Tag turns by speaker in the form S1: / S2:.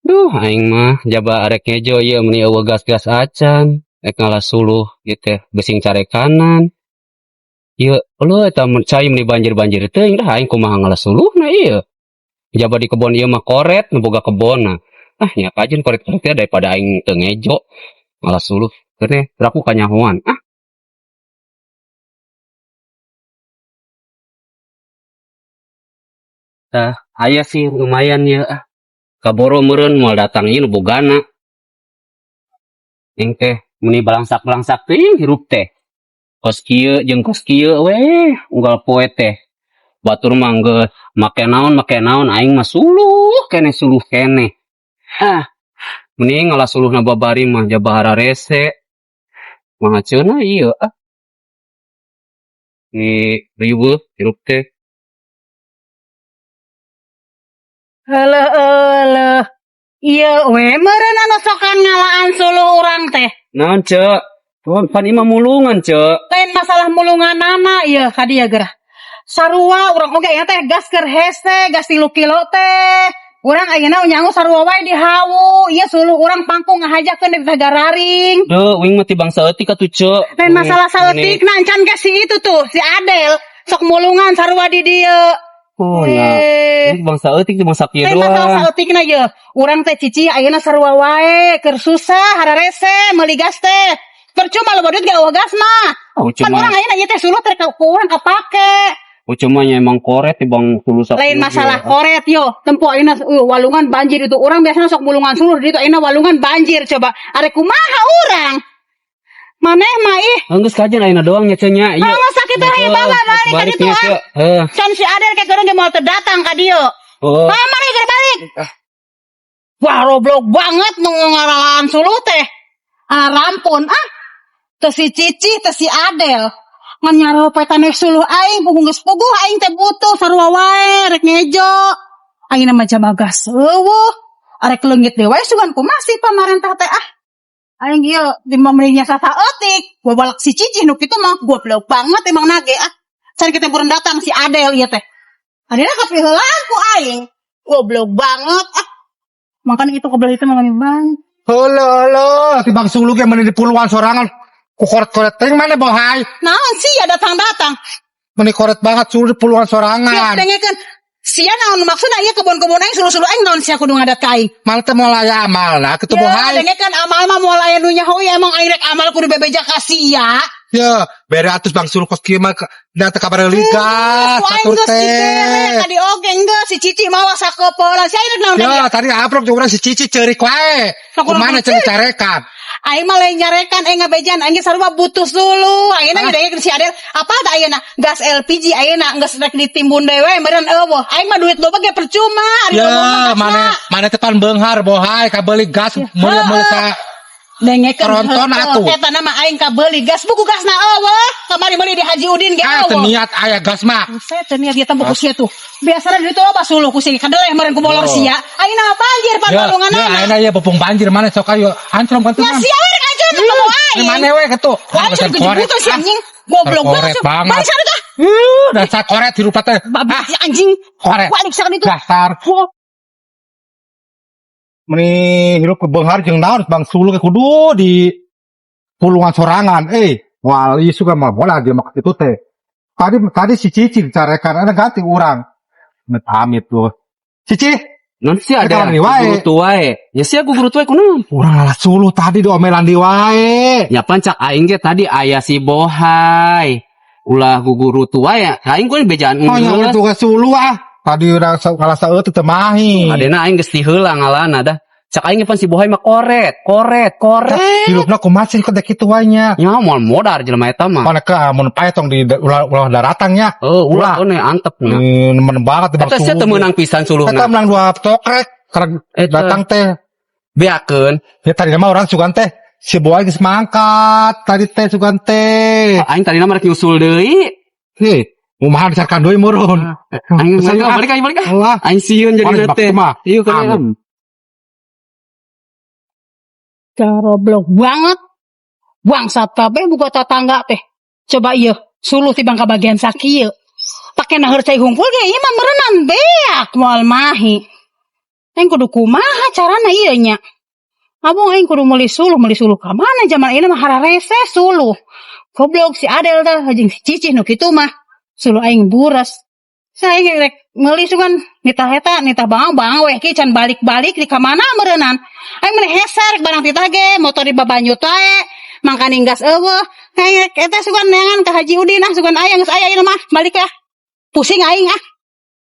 S1: Duh, aing mah jaba arek ngejo ieu meuni euweuh gas-gas acan. Rek ngala suluh ieu teh geusing carekanan. Ieu eueuh eta mun cai meuni banjir-banjir teuing dah aing kumaha ngala suluhna ieu. Jaba di kebon ieu mah koret nu boga kebonna. Ah, nya kajeun koret-koret teh daripada aing teu ngejo ngala suluh. Keun raku kanyahoan. Ah. Tah, aya sih lumayan ieu ah. Kaboro meureun moal datang ieu nu bogana. Aing teh meuni balangsak-balangsak teuing hirup teh. Kos kieu jeung kos kieu we unggal poe teh. Batur mah geus make naon aing mah suluh keneh suluh keneh. Ah, mending ngala suluhna babari mah jaba hararese. Maha ceunah ieu ah. Ni riweuh hirup teh.
S2: Heueuh euleuh. Ieu we meureun anu sokan ngalaan suluh urang teh.
S1: Naon, Ceu? Tuh, pan ieu mah mulungan, Ceu.
S2: Lain masalah mulunganana ieu ka dieu geura. Sarua urang oge ayeuna teh gas keur hese, gas 3 kilo teh. Urang ayeuna nyangu sarua wae di hawu. Ieu suluh urang pangkung ngahajakeun di tagararing.
S1: Duh, uing mah ti bangsa eutik atuh, Ceu.
S2: Lain masalah saeutik na encan ge si itu tuh, si Adel sok mulungan sarua di dieu.
S1: Oh, nya.
S2: Eh.
S1: Ini bangsa eutik ti bangsa kieu
S2: Lain masalah
S1: doang.
S2: saeutikna ye. Urang teh cici ayeuna sarua wae keur susah hararese meuli gas teh. Percuma loba duit ge euweuh gas mah.
S1: Oh,
S2: Pan
S1: cuma
S2: urang ayeuna ieu teh suluh teh ku urang kapake.
S1: Oh, cuma nya emang koret ti bang suluh sakieu
S2: Lain
S1: ge.
S2: masalah koret yo. Tempo ayeuna walungan banjir itu. Urang biasanya sok mulungan suluh di ditu ayeuna walungan banjir coba. Arek kumaha urang? Maneh mah ih.
S1: Geus kajeun ayeuna doang nya, Ceu, nya. Ieu.
S2: Ah, geus sakitu hayu bawa balik ka
S1: Balik
S2: ditu
S1: nya,
S2: ah.
S1: Ceu. Heuh.
S2: Can si Adel ke keureuh ge moal teu datang ka dieu.
S1: Oh.
S2: Ah, maneh keur balik. Wah, goblok banget nu ngaralaan suluh teh. Ah, rampun ah. Teu si Cici, teu si Adel. Ngan nyaropetan we suluh aing, puguh geus puguh aing teh butuh sarua wae rek ngejo. Ayeuna mah jama gas euweuh. Arek leungit deui wae sugan kumaha sih pamarentah teh ah. Aing ieu timbang mending nyasar saeutik. Gua balak si Cici nu kitu mah goblok banget emang nage ah. Can kita buruan datang si Adel ieu teh. Adela kapiheulaan ku aing. Goblok banget ah. Makan itu kebelah itu makan bang.
S3: Halo, halo, ti bang suluh ge meuni di puluhan sorangan. Ku koret-koret teuing mana bohai.
S2: Naon sih ya datang-datang.
S3: Meuni koret banget suluh di puluhan
S2: Ya,
S3: sorangan.
S2: dengekeun. Sia naon maksudna ieu kebon-kebon aing suluh-suluh aing naon sia kudu ngadat ka aing.
S3: Mal teh moal aya amalna kitu
S2: Ya,
S3: bohai.
S2: dengekeun amal mah moal aya nu nyaho ya emang aing rek amal kudu bebeja ka sia.
S3: Ya, bere atus bang suluh kos kieu mah da teu kabareuli gas
S2: Ku aing
S3: batur
S2: geus dibere
S3: teh.
S2: tadi oge geus si Cici mawa sakepolan. Sia rek naon ka
S3: Ya,
S2: dieu?
S3: tadi aprok jeung urang si Cici ceurik wae.
S2: Kumaha
S3: Kumaha cenah carekan?
S2: Aing mah lain nyarekan, aing ngabejan, aing ge sarua butuh suluh. Ayeuna
S3: Ah.
S2: ge dengekeun si Adel, apa da ayeuna gas LPG ayeuna geus rek ditimbun deui we meureun euweuh. Aing mah duit loba ge percuma ari
S3: Ya,
S2: loba mah gasna.
S3: mana mana teh pan beunghar bohai kabeuli gas meuli-meuli ka
S2: Dengekeun
S3: Tronton atuh.
S2: Eta nama aing kabeuli gas buku gasna euweuh. Kamari meuli di Haji Udin ge
S3: Ah, teu
S2: euweuh.
S3: niat aya gas mah.
S2: Buset, teu niat ieu teh buku sia tuh. Biasana di ditu loba suluh ku sia kadeleh meureun ku bolor
S3: Oh.
S2: sia. Ayeuna mah banjir pan
S3: Ya,
S2: walunganana.
S3: ya ayeuna ya bepung banjir mana sok ayo ancrom kan tuh.
S2: Ya sia we rek ancrom ketemu aing.
S3: Mana we kitu?
S2: Wah, ancrom kejebutan si anjing. Goblok
S3: Koret
S2: banget.
S3: banget.
S2: Balik sana tuh.
S3: Ih, dasar koret hirup teh.
S2: Babi
S3: Ah,
S2: si anjing.
S3: koret.
S2: Balik sana itu.
S3: Dasar. Meni hirup ke beunghar jeung naon bang suluh ge kudu di pulungan sorangan. Eh, moal ieu suka mah bola dia mah kitu teh. Tadi tadi si Cici dicarekan, ada ganti urang. Amit amit tuh. Cici,
S1: Non si
S3: Kita
S1: ada
S3: mani wae.
S1: guru tuae. Ya sia guru tuae kunaon?
S3: Urang ngalah suluh tadi diomelan di wae.
S1: Ya pan cak aing ge tadi aya si Bohai. Ulah guru tua ya. Aing kudu bejaan
S3: Oh, nya
S1: geus.
S3: udah tugas suluh ah. Tadi urang ngalah saeutik teu mahi.
S1: Adena aing geus tiheula ngalana dah. Cak aing ge pan si Bohai mah koret, koret, koret.
S3: Hirupna kumaha sih kok kitu wae nya.
S1: Nya moal modar jelema eta mah.
S3: Mana ke mun pae tong di ulah ulah daratang nya.
S1: Oh, ulah one antep nya.
S3: Nemen banget di bang
S1: Eta sia teu meunang pisan
S3: Eta
S1: suluhna.
S3: menang dua tokrek karena
S1: Eta.
S3: datang teh.
S1: Beakeun.
S3: Ya tadi mah orang sugan teh si Boy geus mangkat tadi teh sugan teh.
S1: Aing tadi mah rek nyusul deui.
S3: Hei, kumaha dicarkan deui murun.
S1: Aing
S3: Saya-
S1: balik aing balik ah.
S3: Allah.
S1: Aing sieun jadi
S3: Mana
S1: teh.
S3: mah.
S1: Iya keren.
S2: Goblok banget. Bangsat kabeh buka tetangga teh. Coba iya. Suluh tibang kabagian sakieu. Pake naheur cai hungkul ge ieu mah meureunan beak moal mahi. Aing kudu kumaha carana ieu nya? Abong aing kudu meuli suluh ka mana jaman ayeuna mah hararese suluh. Goblok si Adel tah jeung si Cicih nu kitu mah. Suluh aing buras. Saya rek meuli sugan nitah eta nitah bang bang weh ki can balik-balik di ka mana meureunnan. Aing meni hese rek barang titah ge motor di babanyut wae. Mangkaning gas euweuh. Aing rek eta sugan neangan ka Haji Udin ah, sugan aya geus aya ieu mah balik ah. Pusing aing ah.